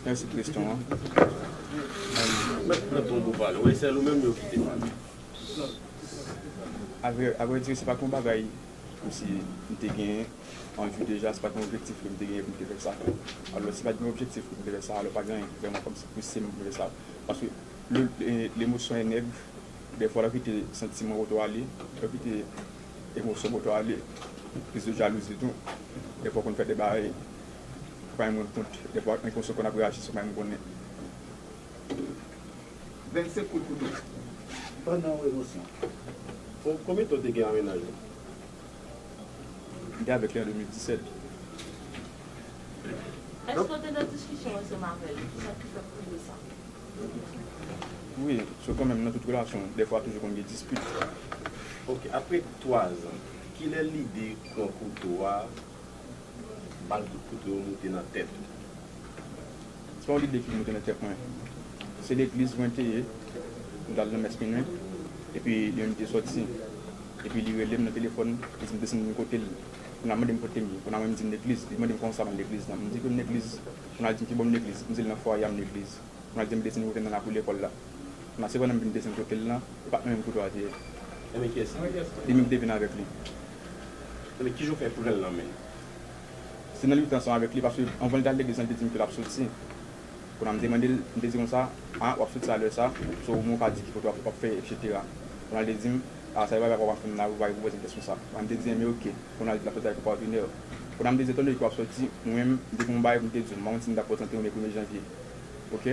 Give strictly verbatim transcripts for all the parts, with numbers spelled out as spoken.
Mèsi pou kesyon an. Mèt pran ton bon pale. Wi, sèl ou menm yo kite pale. Avrè, avrè dire, se pa t yon bagay kòmsi m te genyen an vi deja, se pa t yon objektif ke m te genyen pou m te fè sa. Alò, si pa t gen yon objektif pou m te fè sa, alò pa gen anyen ki vrèman kòmsi pouse m pou m fè sa. Paske le, le, lemosyon e nèg, dèfwa lè w kite santiman oto ale, lè w kite emosyon oto ale, kriz de jalouzi tou, dèfwa w konn fè de bagay, ou pa menm rann kont, dèfwa emosyon konn ap reyaji san w pa menm konnen. Vennsenk kout kouto. Pandan yon emosyon. Bon, konbyen tan w te gen a mennaj ou? M te avèk li an de mil disèt. Èske w te nan diskisyon ansanm avè l? Kisa ki fè w konnen sa? Wi, so kanmenm nan tout relasyon, dèfwa toujou konn gen dispit. Ok, apre twa zan, kilè lide pran kouto a, ba l kout kouto yo moute nan tèt ou? Se pa yon lide ki moute nan tèt mwen. Se legliz mwen te ye, m t al nan mès minwi, epi li menm te sòti. Epi li rele m nan telefòn, li di m desann vin kote l. Kounye a mande m kote m ye, kounye a mwen m di m legliz, li mande m kòman sa m legliz lan. M di ke m legliz, kounye a li di m kibò m legliz, m di l nan fwaye a m legliz. Kounye a li di m desann kote m nan lakou lekòl la. Kounye a se pandan m vin desann kote l lan, e pa t mwen menm kouto a te ye. Ebyen kiyès li? Li menm ki te vin avèk li. Ebyen kijan w fè pran l nan men l? Se nan lite ansanm avèk li, paske anvan l t al legliz lan, li te di m ke l ap soti. Kounye a m te mande l, m te di konsa, a, w ap soti a lè sa, so ou menm ou ka di ki kote w ap, w ap fè, etsetera. Kounye a l te di m, a, sa se pa bagay w ap fè m la, ou pa gen pou poze m kesyon sa. Kounye a m te di, enben oke. Kounye a l di l ap soti avèk yon patnè. Kounye a m te di, etan done ke w ap soti, mwen menm, m te gen yon bagay pou m te di w, m pa konn si m t ap prezante w men premye janvye. Oke?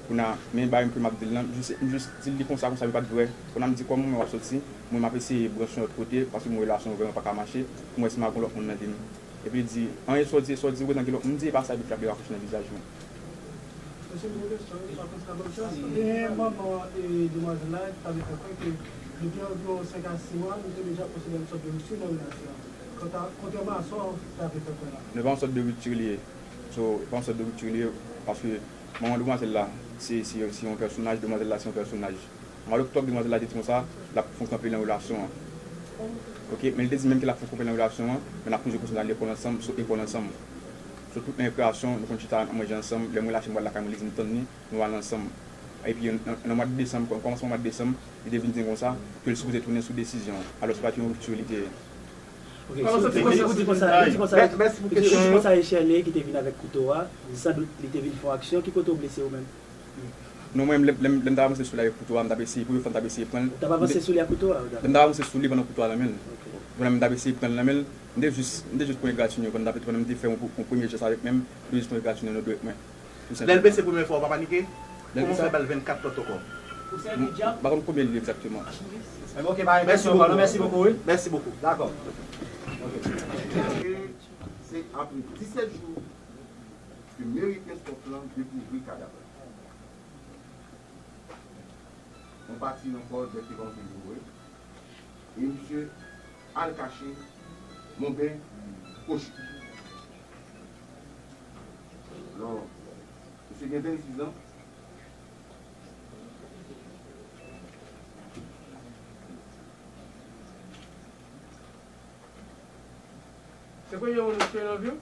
Kounye a, men bagay ke m ap di l lan, m jis, m jis di l li konsa, konsa, li pa t vrè. Kounye a m di, kòm mwen w ap soti, mwen m ap eseye branche yon lòt kote, paske mwen relasyon an vrèman pa ka mache, pou m wè si m ap gen lòt moun nan vi m. Epi li di, anyen sa w di, sa w di, ou gentan gen lòt moun, m di, e pa sa, epi l frape raproche nan vizaj mwen. Mesye, m gen yon kesyon, wi, pa konn si n ap obteni. Gen manman e demwazèl la ki t ap fè kwè ke depi anviwon senk a sis mwa, nou te deja posede yon sòt de ripti nan relasyon an. Kontrè-, kontrèman a sa w t ap fè kwè la. Non, e pa yon sòt de ripti li ye. So, e pa yon sòt de ripti li ye, paske manman demwazèl la, se, se, se yon pèsonaj, demwazèl la, se yon pèsonaj. Malgre tout demwazèl la te di konsa, l ap fè yon kanpe nan relasyon an. Oke, men li te di menm ke l ap fè yon kanpe nan relasyon an, men n ap kontinye kontinye al lekòl ansanm, sot lekòl ansanm. Sou tout rekreasyon, nou konn chita, n ap manje ansanm, lè mwen lache m pral lakay mwen, li di m tann li, nou al ansanm. Epi nan, nan mwa de desanm, kòmansman mwa de desanm, li te vin di m konsa, ke l sipoze tounen sou desizyon an. Alò, se pa t yon ripti li te ye. Ok, ou di konsa, ou di konsa, ou di konsa, ou di konsa e Shirley ki te vin avèk kouto a, sandout li te vin fè yon aksyon, ki kote w blese ou menm? Non, mwen, lè, lè, lè m t ap avanse sou li avèk kouto a, m t ap eseye, premye fwa m t ap eseye pran l. Ou t ap avanse sou li ak kouto a? Lè m t ap avanse sou li pandan kouto a nan men l. Pandan m t ap eseye pran l nan men l, m te jis, m te jis pran egratinyo, pandan m t ap, pandan m te fè yon, yon premye jès avèk men m, m te jis pran egratinyo nan dwèt mwen. Lè l blese premye fwa, ou pa panike? Kòman w fè ba l vennkat lòt ankò? M pa konn konbyen li egzakteman. Mèsi bokou. Mèsi bokou. Mèsi bokou. Dakò. Se apre disèt jou ke meri Kenskòf lan dekouvri kadav la. Yon pati nan kò dèk te kòmanse vibore e misye al kache Monben Kochi. Alò, misye gen vennsis an. Se premye moun ou tchwe nan vi w?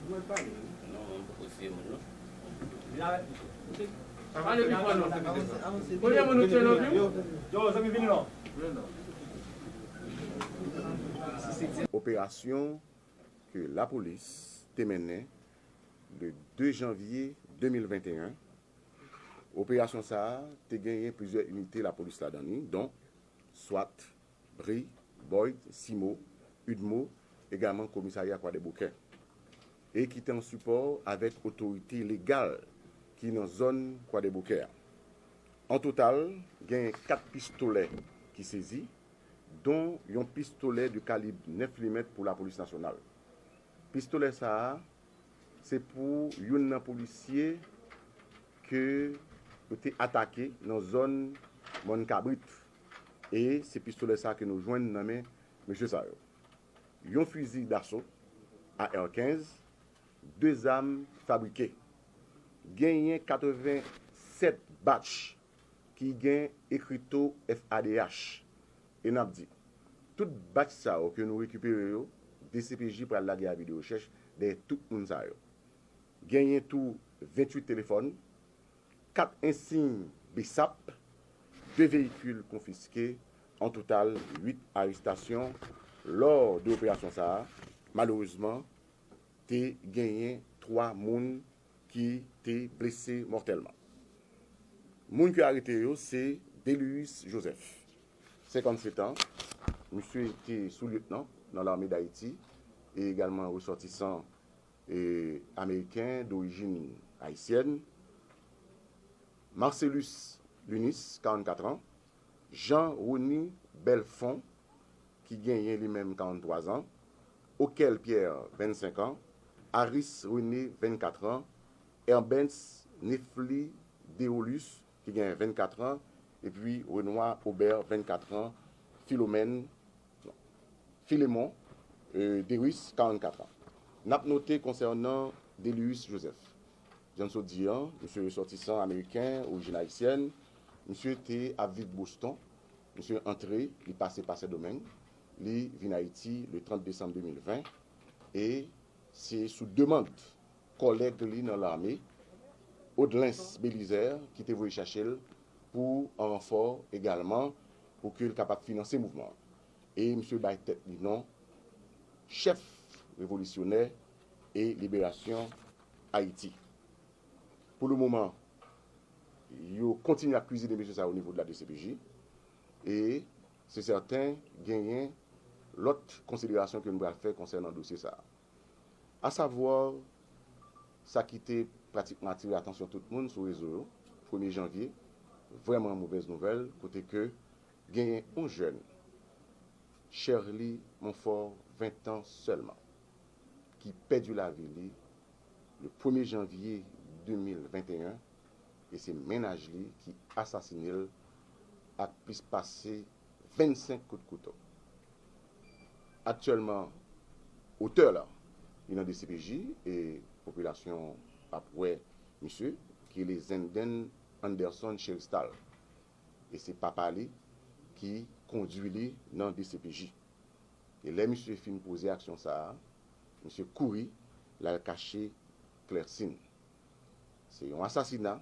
Mwen pale wi. Non, mwen poko siye moun non. Pale pi fò non. Premye moun ou tchwe nan vi w? Yo, yo, zanmi vini non. Operasyon ke lapolis te mennen le de janvye de mil venteyen. Operasyon sa a te genyen plizyè inite lapolis ladan li, don swat, bri, boyd, simo, udmo, egalman komisarya Kwadèboukè, e ki te an sipò avèk otorite legal ki nan zòn Kwadèboukè a. An total, genyen kat pistolè ki sezi, don yon pistolè de kalib nèf milimèt pou lapolis nasyonal. Pistolè sa a, se pou youn nan polisye ke yo te atake nan zòn Mòn Kabrit. E se pistolè sa a ke nou jwenn nan men mesye sa yo. Yon fizi daso, A R kenz, de zam fabrike. Genyen katreven sèt batch ki gen ekrito F A D H. E n ap di, tout batch sa yo ke nou rekipere yo, D C P J pral lage avi de rechèch dèyè tout moun sa yo. Genyen tou venntuit telefòn, kat ensiy B S A P, de veyikil konfiske, an total uit arestasyon. Lò de operasyon sa a, malerezman, te genyen twa moun ki te blese mòtèlman. Moun ki arete yo se Delius Joseph, senkannsèt an. Misye te sou-lyetnan nan Lame Dayiti e egalman resòtisan e, ameriken dorijin ayisyèn. Marcelus Lunis, karannkat an. Jean Rony Belfond, ki genyen li menm karannntwa zan. Okel Pierre, vennsenk an. Aris René, vennkat an. Herbens Nefli Deolus, ki genyen vennkat an. Epi Renoir Aubert, vennkat an. Philomène, Philemon, e, Dewis, karannkat an. N ap note konsènan Delius Joseph. Jan n sot di an, misye resòtisan ameriken, orijin ayisyèn. Misye te ap viv Boston. Misye antre, li pase pa Sendomeng. Li vin Ayiti le trant desanm de mil ven. E se sou demann kòlèg li nan lame, Odlens Belizaire, ki te voye chache l pou an ranfò egalman, pou ke l kapab finanse mouvman an. E misye bay tèt li non chèf revolisyonè e liberasyon Ayiti. Pou le moman, yo kontinye ap kwizine mesye sa yo o nivo de la D C P J. E se sèten, genyen lòt konsiderasyon ke nou pral fè konsènan dosye sa a. Asavwa, sa ki te pratikman atire atansyon tout moun sou rezo yo, premye janvye, vrèman movèz nouvèl, kote ke genyen yon jèn, Sherly Monfort, ven tan sèlman, ki pèdi lavi li le premye janvye de mil venteyen, e se mennaj li ki asasine l ak plis pase vennsenk kout kouto. Aktyèlman, otè la, li nan D C P J e popilasyon ap wè misye, ki rele Zenden Anderson Cheristal. E se papa li ki kondui li nan D C P J. E lè misye fin poze aksyon sa a, misye kouri, l al kache Klèsin. Se yon asasina,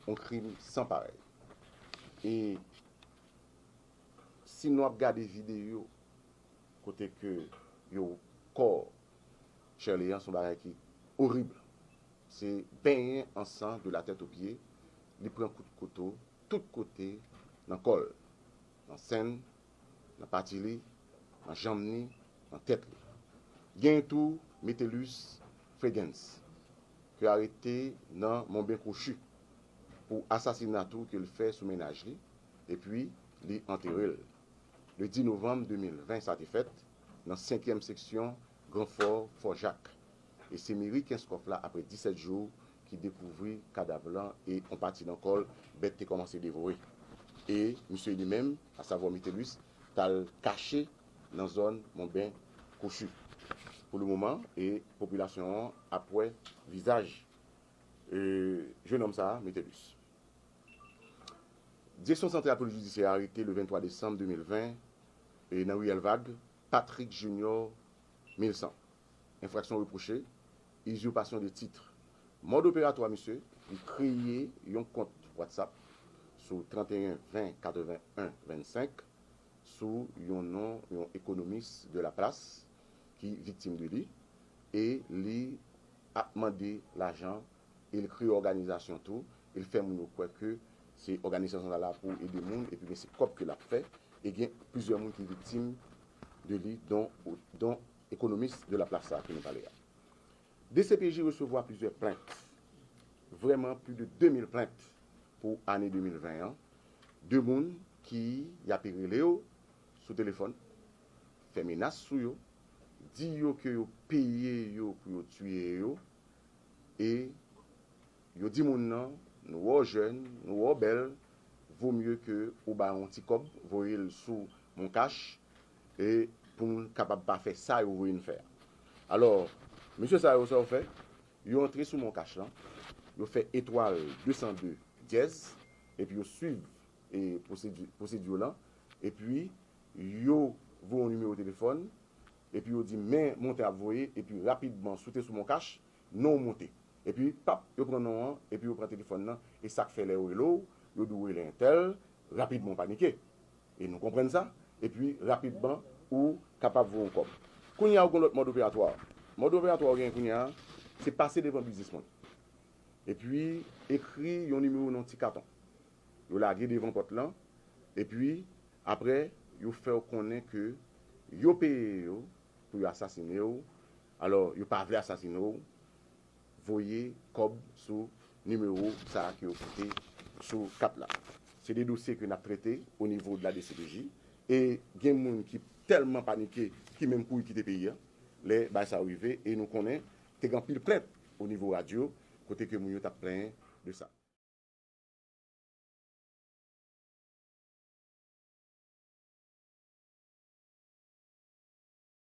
yon krim san parèy. E si nou ap gade videyo kote ke yo kò Sherly an, se yon bagay ki orib. Se benyen an san de la tèt o pye, li pran kout kouto tout kote nan kò l, nan sen l, nan pati li, nan janm ni, nan tèt li. Gen tou Metellus Fregens, ke arete nan Monben Kwochi pou asasina tou ke l fè sou mennaj li, epi li antere l le dis novanm de mil ven, sa te fèt nan senkyèm seksyon Gran Fò, Fò Jak. E se meri Kenskòf la, apre disèt jou, ki dekouvri kadav lan e yon pati nan kò l, bèt te kòmanse devore. E misye li menm, asavwa Metellus, t al kache nan zòn Monben Kwochi. Pou le moman, e popilasyon an ap wè vizaj, e, jennonm sa a, Metellus. Direksyon Santral Polis Jidisyè arete le venntwa desanm de mil ven, e, nan riyèl Vag, Patrick Junior Milsan. Enfraksyon repwoche, izipasyon de tit. Mòd operatwa misye, li kreye yon kont WhatsApp sou trannteyen ven katreven en vennsenk sou yon non yon ekonomis de la plas ki viktim de li, e li ap mande lajan, e l kreye òganizasyon tou, e l fè moun yo kwè ke se òganizasyon sa la pou ede moun, epi gen se kòb ke l ap fè, e gen plizyè moun ki viktim de li, don, don ekonomis de la plas sa ke nou pale a. D C P J resevwa plizyè plent, vrèman plis de de mil plent pou ane de mil ven an, de moun ki y ape rele yo sou telefòn, fè menas sou yo, di yo ke yo peye yo pou yo tiye yo, e yo di moun nan, nou wè w jèn, nou wè w bèl, vo mye ke ou ba yon ti kòb, voye l sou Moncash, e pou n kapab pa fè sa yo voye n fè a. Alò, mesye sa yo, sa yo fè, yo antre sou Moncash lan, yo fè etwal de san de dyèz, epi yo swiv, e, pwosedi-, pwosedi lan, epi yo voye yon nimewo telefòn, epi yo di men montan ap voye, epi rapidman si w te sou MonCash, non w monte. Epi pap, yo pran non an, epi yo pran telefòn nan, e sa k fè lè yo rele w, yo di w rele entèl, rapidman w panike. E nou konprann sa, epi rapidman ou kapab voye yon kòb. Kounye a ou gen lòt mòd operatwa. Mòd operatwa ou gen kounye a, se pase devan biznisman. Epi ekri yon nimewo nan ti katon. Yo lage devan pòt lan, epi apre yo fè w konnen ke yo peye yo pou yo asasine w. Alò, yo pa vle asasine w, voye kòb sou nimewo sa a ke yo kite sou kat la. Se de dosye ke n ap trete o nivo de la D C P J. E gen moun ki tèlman panike, ki menm kouri kite peyi a, lè bagay sa yo rive. E nou konnen, te gen anpil plent o nivo radyo, kote ke moun yo t ap plenyen de sa.